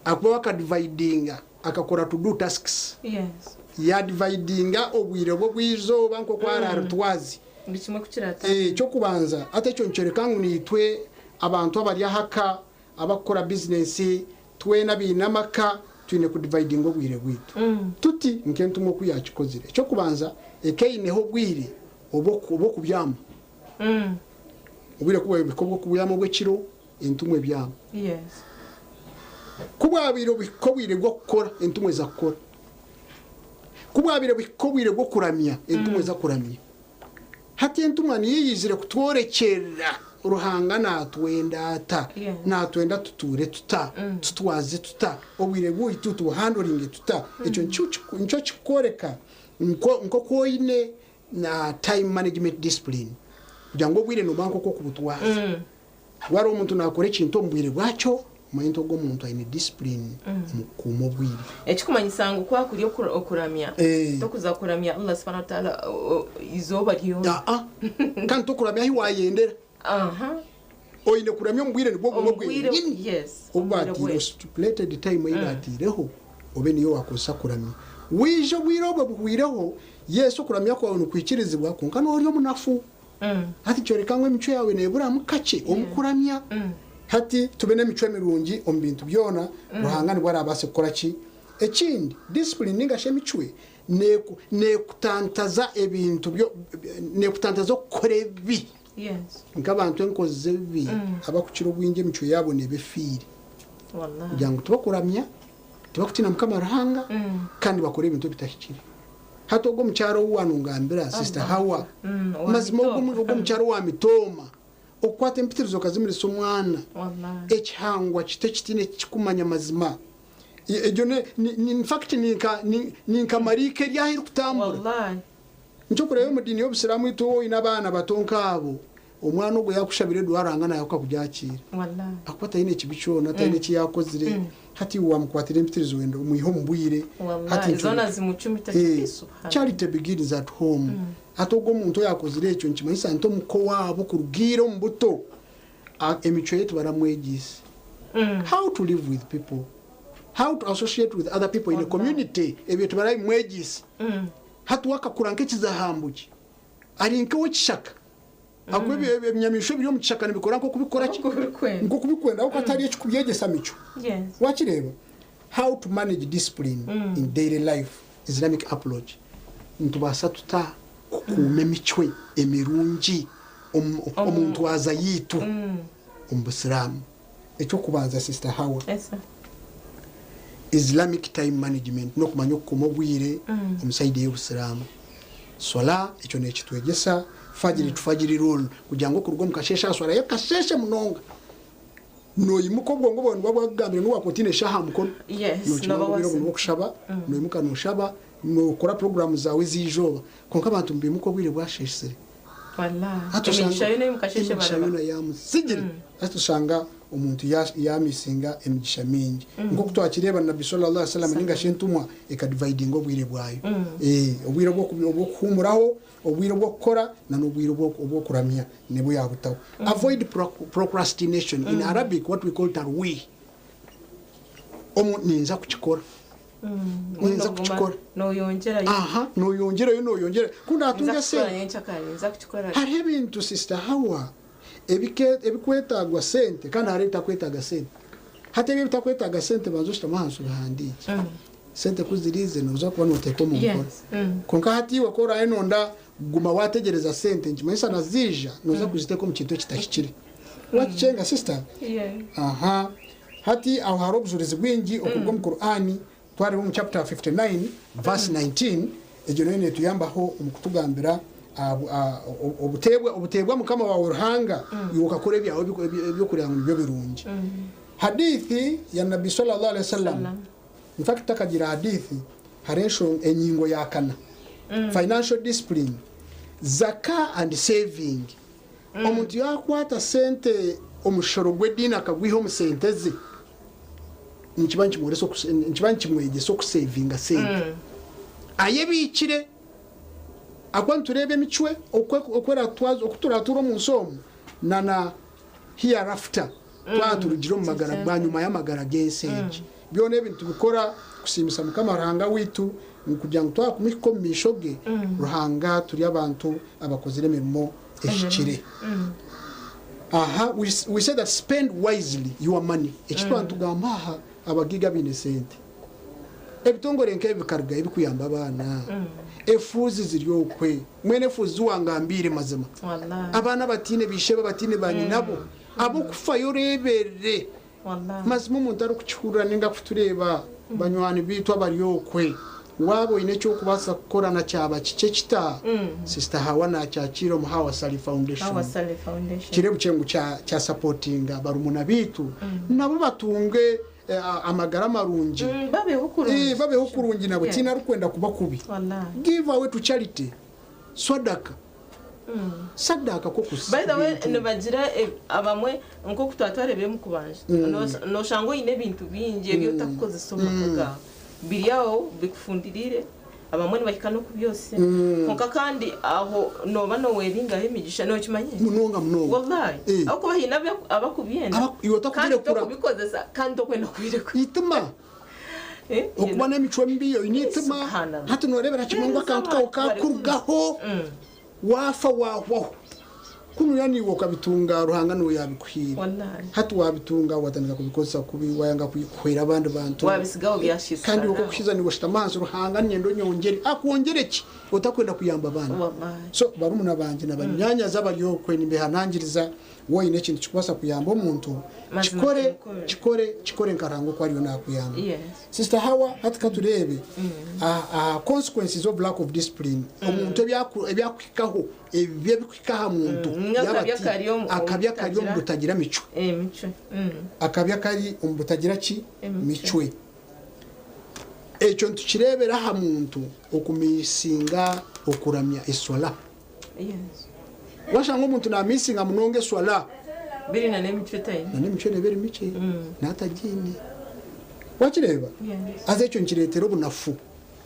Akuba wakadividinga akakora to do tasks. Yadividinga obwire bwe bw'izooba nk'oku araritwaze. Buri kimwe kukirata. Ekyokubanza ate ekyo nikyoreka ngu niitwe abantu abari ahaka abakukora bizinesi twena biine amaka twine kudividinga obwire bwitu. Tuti nk'entumwa oku yakikozire. Ekyokubanza eka eineho obwire obw'okubyama. Obwire kuba obw'okubyama obw'ekiro entumwa ebyama. Kubwabire obuhika obwire bw'okukora entumwa eza kukora. Kubwabire buhika obwire bw'okuramya entumwa eza kuramya. Hati entumwa niyo yizire kutworekyerera Ruhanga natwenda ata, natwenda tuture tuta, tutwaze tuta, obwire bwitu tubuhandoringe tuta. Ekyo nikyo kikworeka nk'oku oine na time management discipline kugira ngu obwire noba nk'oku okubutwaza. Wari omuntu nakora ekintu omu bwire bwakyo, omanye nti ogwo omuntu aine discipline omu kukuuma obwire. Ekikumanyisa ngu kwakuri okuramya tokuza kuramya Allah subhanahu wa ta'ala izooba ryona. Kandi tokuramya ahi wayendera. Oine kuramya omu bwire nibwo bumwe bwenyini. Obu batiireho stipulated time ei batiireho obe niyo wakozesa kuramya. Wija obwire obwo buhwireho, yes okuramya kwawe nikwikirizibwa kwonka nori omunafu. Hati kyoreka ngu emicwe yawe neburamu kakye omu kuramya. Hati tube n'emicwe mirungi omu bintu byona, Ruhanga nibwo arabaase kukora ki? Ekindi, discipline ninga shi emicwe nekutantaza ebintu nekutantaza okukora ebibi. Nk'abantu enkozi z'ebibi abakukira obwingi emicwe yabo neba efiire. Kugira ngu tibakuramya, tibakutina Mukama Ruhanga, kandi bakora ebintu ebitahikire. Hati ogwo omukyaro ou wanungambira, Sister Hawa, mazima ogwo omukyaro wa mitooma, okukwata empitirizo okazimirisa omwana, ekihangwa kito ekitiine ekikumanya mazima. Egyo in fact ninka maraika eri ahu erikutambura. Nikyo kureba omu diini y'Obusiraamu itwe oine abaana bato nk'abo, omwana ogwo yakushabira edua Ruhanga nawe akakugyakira. Ahakuba taine ekibi kyona, taine eki yakozire. Hati iwe wamukwatira empitirizo wenda omwihe omu bwire. Hati charity begins at home. Hati ogwo omuntu oyakozire ekyo nikimanyisa nti omuka owaabo kuruga ira omu buto emicwe ye tibaramwegyeise. How to live with people, how to associate with other people in a community, ebyo tibarabimwegyeise. Hati we akakura nk'ekizahambuki, ari nk'ow'ekishaka. Ahakuba ebinyamaishwa ebiri omu kishaka nibikora nk'oku bikora ki? Nk'oku bikwenda, ahabw'okuba tihariyo ekikubyegyesa micwe. Wakireeba? How to manage discipline in daily life, Islamic approach. Nitubaasa tuta kukuuma emicwe emirungi omu ntwaza yaitu omu Busiraamu? Eky'okubanza Sister Hawa, Islamic time management n'okumanya okukuuma obwire omu side ey'obusiraamu. Swala ekyo nekitwegyesa, Fajiri to Fajiri rule, kugira ngu okuruga omu kasheeshe aha swala y'akasheeshe munonga noimuka obwongo bwawe nibuba bwakugambire n'obu wakuba otiine eshaaha aha mukono, nokimanya ngu obwire obu n'obw'okushaba, noimuka noshaba, nokora puroguraamu zaawe ez'eizooba. Kwonka abantu nibaimuka obwire bwasheesire. Hati oshanga emigisha yoona yamusigire. Hati oshanga omuntu yamisinga emigisha mingi. Nk'oku twakireeba Nabbi swalla Alaihi wasallam ninga shi entumwa ekadividinga obwire bwayo. Obwire obw'okuhuumuraho, obwire obw'okukora na n'obwire obw'okuramya nibwo yabutaho. Avoid procrastination, in Arabic what we call tarwih. Omu ninza kukikora. Ninza kukikora. Aha, noyongyerayo noyongyerayo. Ku ndatunga esente. Hariho ebintu Sister Hawa ebikwetagwa sente kandi hariho ebitakwetaaga sente. Hati ebyo ebitakwetaaga sente banza oshutame ahansi obihandiikye. Sente ku ziriize noza kuba noteeka omu nkora. Kwonka hati iwe ku oraabe nonda kuguma wategyereza sente nikimanyisa na ziija noza kuziteeka omu kintu ekitahikire. Wakikyenga sister? Aha. Hati aho hariho obujurizi bwingi okuruga omu Kur'ani, twareeba omu chapter 59 verse 19, egyo nayo netuyambaho omu kutugambira obuteebwa obuteebwa Mukama waawe Ruhanga, iwe okakora ebyawe ebyokureeba ngu nibyo birungi. Hadith ya Nabbi swalla Allahu alaihi wasallam, in fact tutakagiire hadith, hariho enshonga enyingo ya kana, financial discipline, zakah and saving. Omuntu yaakwata sente omushoro gw'ediini akagwiha omu sente ze, nikiba nikiba nikimwegyesa okusevinga sente. Ayebiikire. Ahakuba nitureeba emicwe oku eratwaza, oku turaatuure omu nsi omu na na hereafter, twaba turugire omu magara, bwanyima y'amagara g'ensi egi. Byona ebi nitubikora kusiimisa Mukama Ruhanga waitu ngu kugira ngu twakumuhika omu maisho ge, Ruhanga turi abantu abakozire emirimo ehikire. Aha, we, we say that spend wisely your money. Eki twaba nitugamba aha abagaiga abaine sente. Ebitongore nk'ebi bikarugayo bikuyamba abaana. Efuuzi ziri okwe. Mbwenu efuuzi ziwangambiire mazima. Abaana abataine baishebo abataine banyinabo, ab'okufayo oreeberere. Mazima omuntu arikukihurira ninga kutureeba banywani baitu abari okwe, waaba oine eki orikubaasa kukora na kyaba kikye kita, Sister Hawa nakyakiira omu Hawa Salih Foundation. Kirebukye ngu kya supportinga barumuna baitu nabo batunge amagara marungi. Babeho kurungi nabo tihaine arikwenda kuba kubi. Give away to charity. Swadaka. Sadaaka kwo kusa By the way, ebintu. nibagira abamwe nk'oku twatwarebire omu kubanja, noshanga oine ebintu bingi ebi otakukozesa omu maka gaawe. Biri aho bikufundiriire, abamwe nibahika n'okubyosya. Kwonka kandi aho nooba nooweringaho emigisha, nookimanya ekyo? Munonga munonga. Wallaahi. Ahabw'okuba haine abakubyenda Iwe kandi otakubirekura. tokubikozesa kandi tokwenda kubirekura. Eitima. Okuba n'emicwe mibi oine eitima. Hati nooreebera kimwe ngu akantu kawe kaakurugaho, waafa waahwaho. Kunu naiwe okabitunga Ruhanga niwe yaabikuhaire. Hati waabitunga waatandika kubikozesa kubi, waayanga kuhwera abandi bantu. Kandi iwe okuhiza niiwe oshutama ahansi, Ruhanga niinyenda onyongyere. Akwongyere ki otakwenda kuyamba abandi? So barumuna bangye na banyaanyazi abari okwe nimbehanangiriza Waaba oine ekintu kirikubaasa kuyamba omuntu, kikore, kikore, kikore nka Ruhanga oku ariyo naakuyamba. Sister Hawa, hati ka tureebe aha consequences of lack of discipline. Omuntu ebyakuhikaho, ebibi ebirikuhika aha muntu yaaba ati, akabi akari omu butagira micwe. Akabi akari omu butagira ki? Micwe. Ekyo nitukireebera aha muntu okumisinga okuramya eswala. Washanga omuntu namisinga munonga eswala Biri na n'emicwe etaine. Na n'emicwe neeba eri mikye natagiine. Wakireeba? Haza ekyo nikireetera obunafu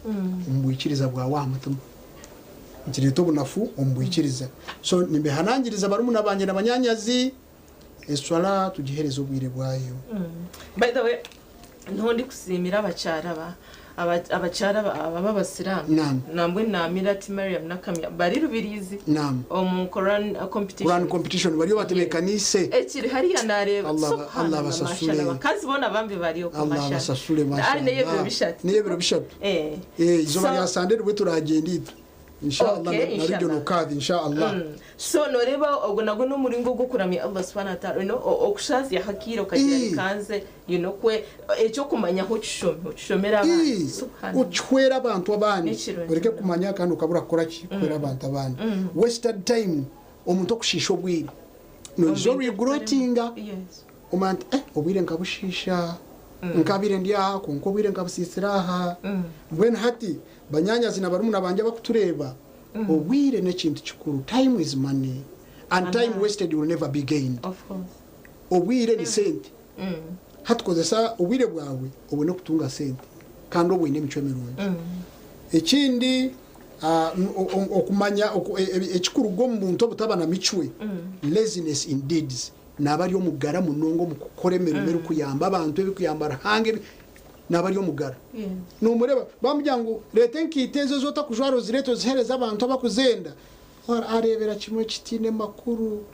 omu bwikiriza bwawe aha mutima. Nikireeta obunafu omu bwikiriza. So nimbehanangiriza barumuna bangye na banyanyazi, eswala tugihereze obwire bwayo. By the way, Niho ndikusiimira abakyara aba abakyara aba b'abasiraamu Naam. nambwenu naamira ati Mariam Nakamya bari Rubirizi Naam. omu Quran competition. Quran competition bariyo batebeekaniise. Ekiri hariya naareeba Allah Allah subhanallah abasasule. mashallah abakazi boona bambi bari okwo Allah mashallah. abasasule Ari n'ey'ebiro mashallah. bishatu. N'ey'ebiro bishatu. Eh. Eh, izooba So- rya Sande nibwo turagyenda itwe. Inshallah Okay, na riryo inshallah. nokadhi inshallah. So noreeba ogwo nagwo n'omuringo gw'okuramya Allah subhanahu wa ta'ala you know, okushaazya hakiire okagira Ii. rikanze you know, kwe eky'okumanya aho okishome okishomere abandi Ii, subhanallah. okihwere abantu abandi N'ekirungi oreke munonga. kumanya kandi okabura kukora ki kuhwera abantu abandi wasted time omuntu okushiisha obwire noija Omu bintu origretinga Yes. omanya nti eh obwire nkabushiisha nkabaire ndi aha kwonka obwire nkabusisira aha mbwenu hati Banyanyazi na barumuna bangye abakutureeba, obwire n'ekintu kikuru. Time is money and time wasted will never be gained. Obwire ni sente. Hati kozesa obwire bwawe obone kutunga sente kandi obwe oine emicwe mirungi. Ekindi okumanya ekikuruga omu buntu obutaba na micwe, laziness in deeds, naaba ari omugara munonga omu kukora emirimo erikuyamba abantu, erikuyamba Ruhanga, naaba ari omugara. Nomureeba bamugira ngu reeta enkaito ezo ezi otakujwara ozireete oziheereze abantu abakuzenda, areebera kimwe kitiine makuru,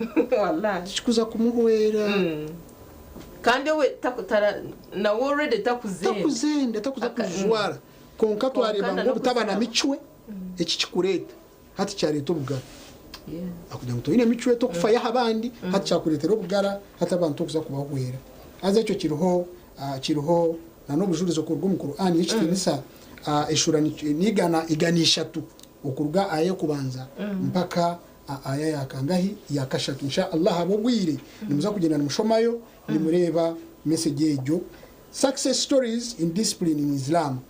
tikikuza kumuhwera. Kandi we nawe already takuzenda. Takuzenda, takuza kuzijwara. Kwonka twareeba ngu obutaba na micwe, eki kikureeta hati kyareeta obugara. Akugira ngu toine micwe tokufayo aha bandi, hati kyakureetera obugara, hati abantu tokuza kubahwera. Haza ekyo kiriho kiriho na n'obujurizi okuruga omu Kur'ani y'ekitiinisa eshuura ni igana igana ishatu okuruga aya y'okubanza mpaka aya ya kangahi ya kashatu. Insha Allah ahabw'obwire nimuza kugyenda nimushomayo nimureeba message egyo. Success stories in discipline in Islam.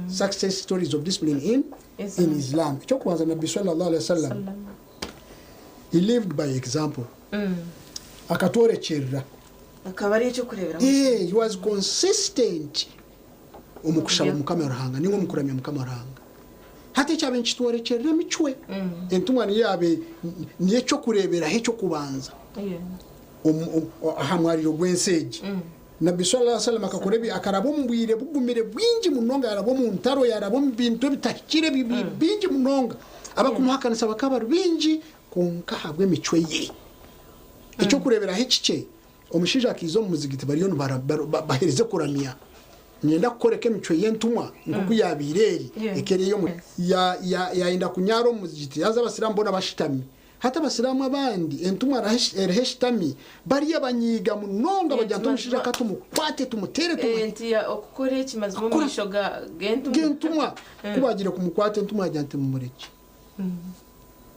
Success stories of discipline in in Islam. Eky'okubanza Nabbi sallallahu alaihi wasallam he lived by example. Akatworekyerera. Akaba ari eky'okureeberaho Eh, he was consistent omu kushaba Mukama Ruhanga ninga omu kuramya Mukama Ruhanga. Hati ekyabaire nikitworekyerera emicwe, entumwa niyo yaabaire niyo eky'okureeberaho eky'okubanza omu- omu- aha mwariro gw'ensi egi. Nabbi swalla Sallam akakora ebi akaraba omu bwire bugumire bwingi munonga yaraba omu ntaro yaraba omu bintu ebitahikire bingi munonga abakumuhakanisa bakaba bari bingi kwonka ahabw'emicwe ye. Ekyokureberaho ekikye, omushaija akaiza omu muzigiti bariyo baherize kuramya. Niinyenda kukoreka emicwe y'entumwa nk'oku yaabaire eri, eka eri ey'omu. Yaayenda kunyaara omu muzigiti, yaaza Abasiraamu boona bashutami. Hati Abasiraamu abandi entumwa eriho eshutami, bariya banyiiga munonga bagira nti omushaija ka tumukwate tumuteere tumuhe. Nti okukora eki mazima omu maisho g'entumwa. G'entumwa. Ku baagiire kumukwata entumwa yaagira nti mumurekye.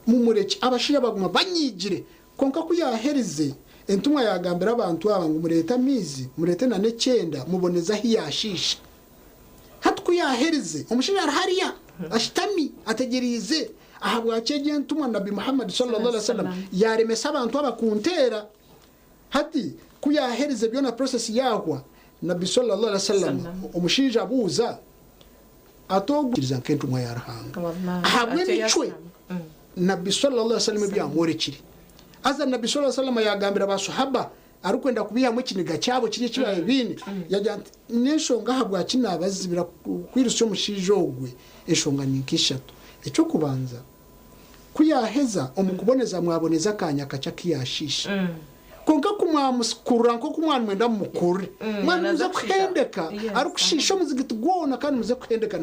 Mumurekye. Abashaija baaguma banyiigire. Kwonka ku yaaherize, entumwa yaagambira abantu aba ngu, Mureete amaizi, mureete na n'ekyenda, muboneze ahi yaashiisha. Hati ku yaaherize, omushaija ari hariya, ashutami, ategyereize. Ahabwaki egyo entumwa Nabbi Muhammad swalla Alaihi wasallam yaaremesa abantu aba kunteera? Hati ku yaaherize byona process yaahwa, Nabbi swalla Alaihi wasallam omushaija abuuza ati, Ogu. Ikiriza nk'entumwa ya Ruhanga ahabw'emicwe Nabbi swalla Alaihi wasallam ebi yaamworekire. Haza Nabbi swalla Alaihi wasallam yaagambira ba Swahaba arikwenda kubaihamu ekiniga kyabo kiri eki baabaire baine, yaagira ati, N'enshonga ahabwaki naabazibira kwirutsya omushaija ogwe, enshonga ni nk'ishatu. Eky'okubanza, ku yaaheza omu kuboneza mwaboneza akaanya kakye aku yaashiisha. Kwonka ku mwamukurura nk'oku mwaba nimwenda mumukurure, mwaba nimuza kuhendeka arikushiisha omuzigiti gwona kandi muze kuhendeka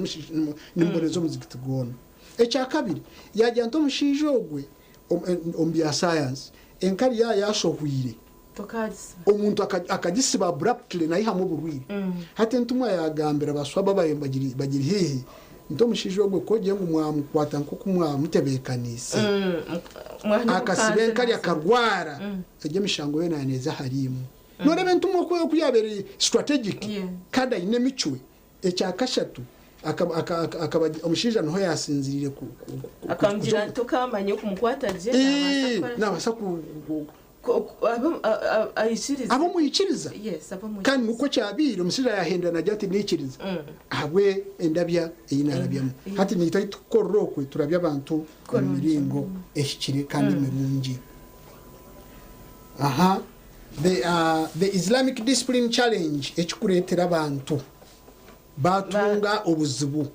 nimuboneza omuzigiti gwona. Ekya kabiri, yaagira nti omushaija ogwe omu bya sayansi enkari yaaba yaashohwire, omuntu akagisiba abruptly naihamu oburwaire. Hati entumwa yaagambira baswaba ababaire bagiri haihi nti omushaija ogwe ku ogire ngu mwamukwata nk'oku mwamutebeekaniise, akasiba enkari akarwara, egyo emishango yoona yaaba neeza ahariimwe. Nooreeba entumwa oku yaabaire eri strategic kandi aine emicwe. Ekya kashatu, akaba omushaija niho yaasinziriire ku. Akamugira nti tokaamanya okumukwata gye, naabaasa aikirize. Abe omwikiriza. Kandi nikwo kyabaire, omushaija yaahendera naagira ati naikiriza ahabw'endabya ei naarabyamu. Hati naitwe ahu turikukorera okwe turabya abantu omu miringo ehikire kandi mirungi. Aha, the Islamic Discipline Challenge ekirikureetera abantu baatunga obuzibu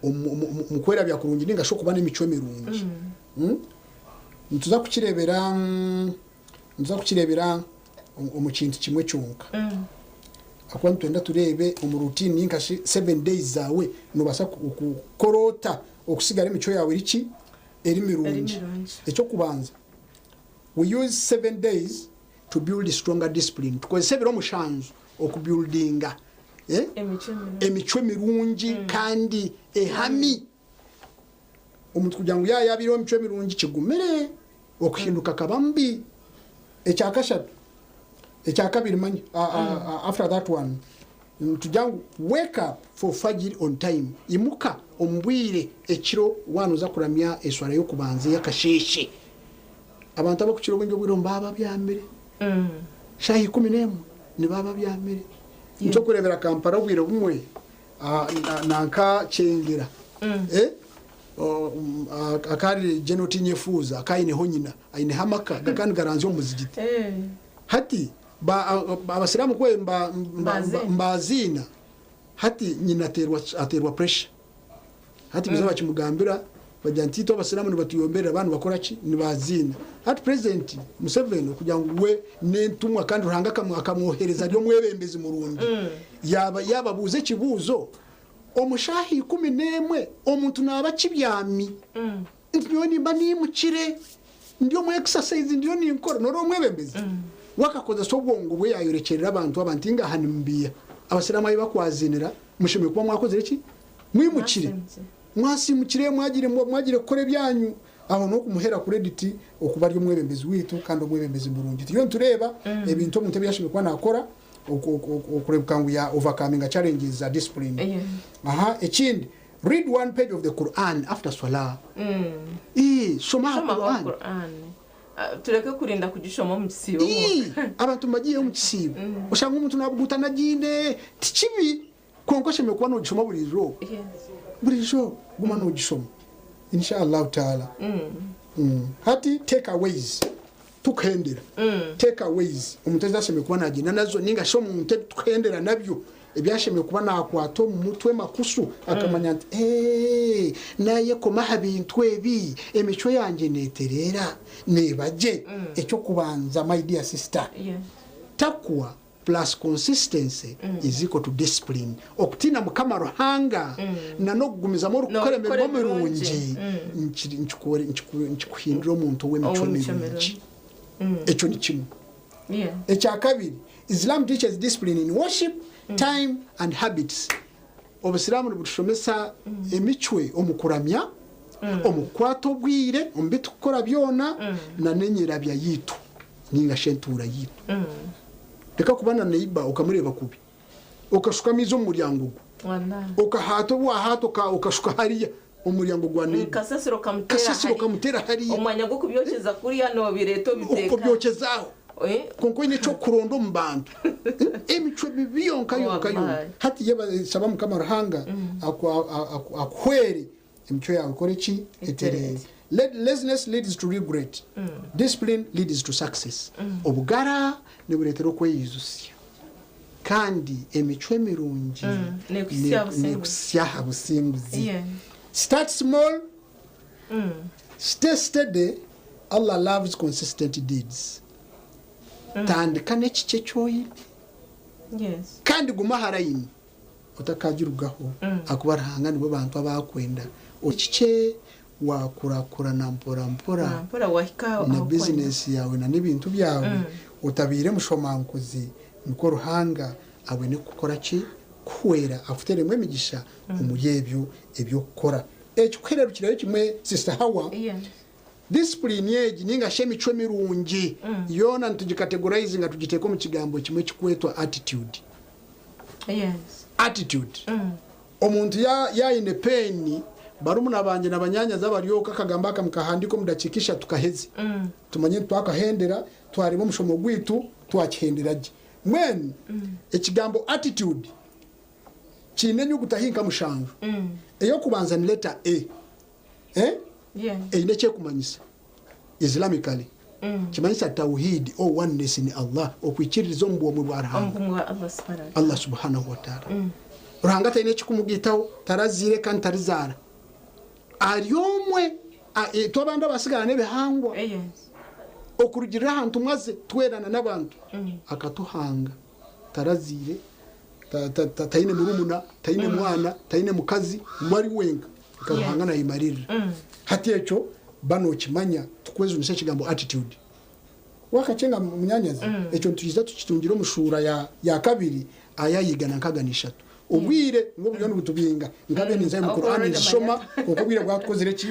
omu kwerabya kurungi nainga shi okuba n'emicwe mirungi. Nituza kukireebera nituza kukireebera omu kintu kimwe kyonka. Ahakuba nitwenda tureebe omu routine nainga shi seven days zaawe noobaasa kukora ota okusigara emicwe yaawe eri ki? Eri mirungi. Eky'okubanza, we use seven days to build stronger discipline. Tukozesa ebiro mushanju okubuildinga emicwe mirungi kandi ehami. Omuntu kugira ngu yaaba yabaireho emicwe mirungi kigumire okuhinduka akaba mubi. Ekyakashatu, ekyakabiri manya after that one nitugira ngu wake up for fajiri on time, imuka omu bwire ekiro waaba noza kuramya eswara y'okubanza ey'akasheeshe. Abantu abakukira obwingi obwire obu nibaba babyamire. Shaaha 11 nibaba babyamire. Nikyo orikureebera Kampala obwire obumwe nanka Kyengera akari General Tinyefuuza akaba aineho nyina, aineho amaka gakaba nigaranzya omu muzigiti. Hati Abasiraamu ku mbaziina, hati nyina ateerwa pressure. Hati baza bakimugambira bagira nti itwe abasiraamu nibatuyomberera ba nibakora ki? Nibaziina. Hati president Museveni okugira ngu we n'entumwa kandi Ruhanga akamwohereza ari omwebembezi murungi, yaaba yababuuza ekibuuzo, omu shaaha 11 omuntu naaba akibyami? Nti nyowe nimba niimukire ndi omu exercise ndiyo ninkora. Noreeba omwebembezi we akakozesa obwongo bwe yayorekyerera abantu aba nti ngaha nimubiiha abasiraamu ahi bakwaziinira mushemereire kuba mwakozire ki? Mwimukire, mwasimukire, mwagire mwagire kukora ebyanyu. Aho n'okumuhera credit okuba ari omwebembezi waitu kandi omwebembezi murungi. Turiyo nitureeba ebintu omuntu ebi yashemereire kuba nakora okureebeka ngu ya overcominga challenges za discipline. Aha, ekindi, read one page of the Quran after Salah. Ii, shoma aha Shomaho Quran. Quran. Tureke kurinda kugishoma omu kisiibo Ii, mwonka. abantu nibagiihayo omu kisiibo. Oshanga omuntu nabuguuta nagiine. Ti kibi. Kwonka oshemereire kuba nogishoma buri izooba. Buri izooba guma nogishoma. Insha Allahu Taala. Hati take aways. Tukuhendera take aways omuntu ezi ashemereire kuba nagyenda nazo ninga shi omuntu ebi tukuhendera nabyo ebi ashemereire kuba nakwata omu mutwe makusu akamanya nti eeh nayekoma aha bintu ebi emicwe yangye netereera neeba gye. Ekyokubanza my dear sister taqwa plus consistency is equal to discipline. Okutiina Mukama Ruhanga na n'okugumizamu orikukora N'okukora emirimo emirungi. mirungi nikikuhindura omuntu ow'emicwe Ow'emicwe mirungi. Ekyo ni kimwe. Yeah. Ekyakabiri, Islam teaches discipline in worship, time and habits. Obusiraamu nibutushomesa emicwe omu kuramya, omu kukwata obwire, omu bi turikukora byona, na n'enyerabya yaitu ninga shi entuura yaitu. Reka kuba na neiba okamureeba kubi, okashuka amaizi omu muryango gwe, Wallahi. okahaata obu wahaata okashuka hariya omu muryango gwa neiba. Kasasiro okamuteera Kasasiro hariya. okamuteera hariya. Omwanya gw'okubyokyeza kuriya noobireeta obiteeka. Okobyokyezaaho. Eh? Kwonka oine eky'okuronda omu bantu. Emicwe mibi yonka yonka yonka. Wallahi. Hati yeba shaba Mukama Ruhanga akuhwere emicwe yaawe ekore ki? Etereere. Laziness leads to regret. Discipline leads to success. Obugara nibureetera okweyijusya. Kandi emicwe mirungi Neekuhitsya aha businguzi. neekuhitsya aha businguzi. Yeah. Start small, stay steady, Allah loves consistent deeds. Tandika n'ekikye eki oine. Yes. Kandi guma aha layini otakagirugaho ahakuba Ruhanga nibo bantu abakwenda. Ekikye wakurakurana mpora mpora Mpora wahika na ahu kwenda. bizinesi yawe na n'ebintu byawe otabaire mushomankuzi nikwo Ruhanga abone kukora ki? Kukuhwera akuteremu emigisha omuri ebyo eby'okukora. Ekikuhererukirayo kimwe Sister Hawa, Yes. Discipline egi ninga shi emicwe mirungi yoona nitugikategorizinga tugiteeka omu kigambo kimwe ekikwetwa attitude. Yes. Attitude. Omuntu ya yaine peeni barumuna bangye na banyanyazi abari okwo akagambo aka mukahandiika omu dakiika ishatu kaheze. Tumanye ngu twakahendera twareeba omushomo gwaitu twakihendera gye. Mbwenu ekigambo attitude kiine enyuguta hi nka mushanju. Ey'okubanza ni letter A. Eh? Yeah. Eine eki ekumanyisa Islamically. Kimanyisa Tawheed or oneness in Allah, okwikiririza omu bwomwe bwa Ruhanga. Omu bumwe bwa Allah subhanahu wa ta'ala. Allah subhanahu wa ta'ala. Ruhanga taine ekikumugaitaho, tarazaire kandi tarizaara. Ari omwe, itwe abandi abasigara n'ebihangwa. Yes. Okurugirira aha ntumwa ze twerana n'abantu, akatuhanga tarazaire, taine murumuna, taine mwana, taine mukazi, we ari wenka. Nka Ruhanga nayemaririra. Hati ekyo ba nokimanya tukwejunisa ekigambo attitude. Wakakyenga munyanyazi, ekyo nitwija tukitungire omu shuura ya kabiri aya igana nkaga n'ishatu. Obwire nibwo buriyo nibutubinga. Nkabe ninzayo omu Qur'an nzishoma kwonka obwire bwatukozire ki?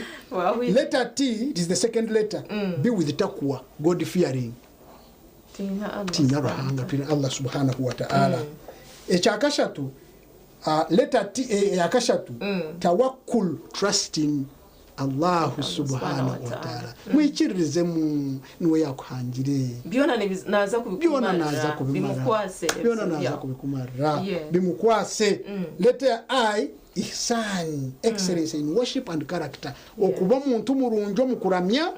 Letter T, it is the second letter, be with taqwa, God fearing. Tiina Ruhanga, tiina Allah subhanahu wa ta'ala. Ekyakashatu, letter T eyakashatu, tawakkul, trusting Allahu subhanahu wa ta'ala. Mwikiririzemu niwe yakuhangire. Byona naza Byona kubikumarira. naza kubimara. Bimukwase. Byona naza kubikumarira. Yeah. Bimukwase. Letter I, ihsan, excellence in worship and character. Okuba omuntu murungi omu kuramya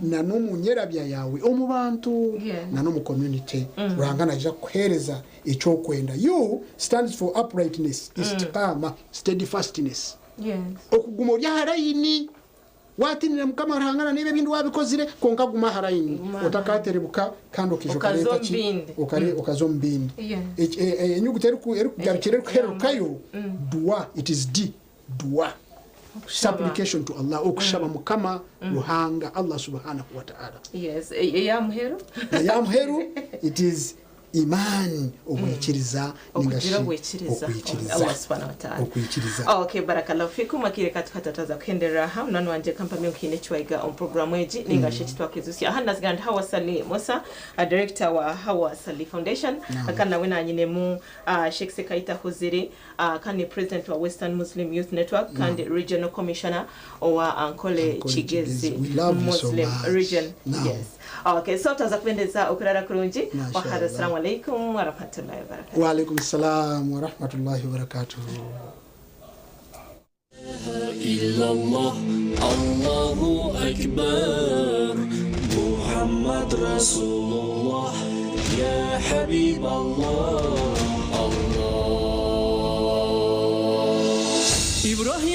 na n'omu nyerabya yawe omu bantu na n'omu community. Ruhanga naija kukuheereza eki okwenda. U stands for uprightness, istiqama, steadfastness. Yes. Okuguma ori aha layini. Watinire Mukama Ruhanga na n'ebi ebindi wabikozire kwonka guma aha layini. Guma aha Otakaterebuka kandi okaija Okaza okareeta omu ki? bindi. Okaza omu bindi. Yes. Enyuguta erikugarukira erikuhererukayo, dua, it is D, dua. Okushaba. Supplication to Allah, okushaba Mukama Ruhanga, Allah subhanahu wa ta'ala. Yes, eya muheru? Eya muheru, it is Iman, obwikiriza ninga shi Okugira obwikiriza. okwikiriza. Allah subhanahu wa ta'ala. Okwikiriza. Okay, barakallahu fikum akire katukatataza kuhenderera aha munani wangye kampamye ngu haine eki waiga omu programu egi ninga shi eki twakwijutsya. Aha naziga ndi Hawa Sali Musa, director wa Hawa Sali Foundation, kandi nawe nanyinemu Sheikh Sekaita Huziri, kandi ni president wa Western Muslim Youth Network kandi regional commissioner owa Ankole Ankole Kigezi Kigezi. We love you so Muslim much. region. Naam. Yes. Okay, so twaza kubendeza okurara kurungi. Masha Wa hadha, Allah. assalamu alaikum wa rahmatullahi wa barakatuh. Wa alaikum salam wa rahmatullahi wa barakatuh. Illallah, Allahu Akbar, Muhammad. Muhammad Rasulullah Ya Habib Allah Allah. İbrahim